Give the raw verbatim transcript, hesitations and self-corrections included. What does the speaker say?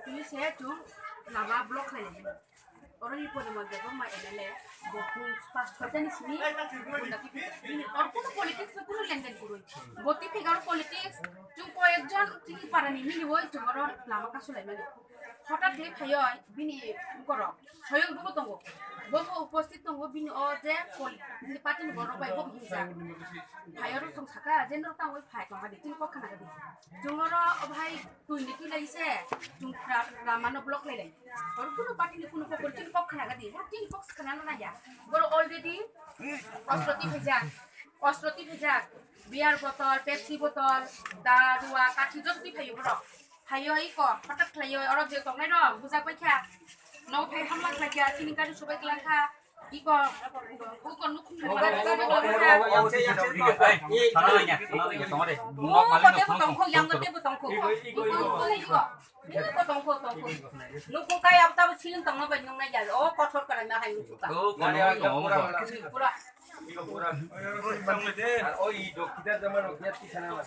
Tini se chwng lama block khlai lai. Oro ni pore mo debo ma M L A, bo phung pas hoitani simi, bunda ki bini or kono politics no kono lenden kuroi. Bo ti figure politics, chwng ko ekjon tini para ni mili woi chwng oro lama kasu lai mani. Hothat le phayoi bini borok soyong dugo tongo. Bo bo upasthit tongo bini o je poli-, bini party ni borok bai bo hinsa. Phayoro chwng saka je norok tangoi phai tongma di tini kok khana di. Chwng oro o bhai twi ni twi lai se chwng ra-, rama no block lai lai. Oro kuno party ni kuno kok tini kok khana di. Bo tini kok khana na ya. Boro already ostro ti phajak. Ostro ti phajak. Beer botol, Pepsi botol, da, rua, kathi jot ti phayo borok. Phayo iko, hothat khlaio, oro je tongnai rok, bujak bai kha. No phai hamlak lai kha, chini gari subai klang kha. Iko, iko nukhung ni mara. Sana lagi, sana lagi, tongore. Iko, tebo tongkho, yang tebo tongkho. Iko, iko, iko. Iko tongkho, tongkho. Nukhung kai ab tabo siling tongma bai nungnai ya. O kothor kara na hai nukhung ka. Oh, kono, kono, kono. Pura. Iko pura. Oi, dokita jama rok ya ti sana.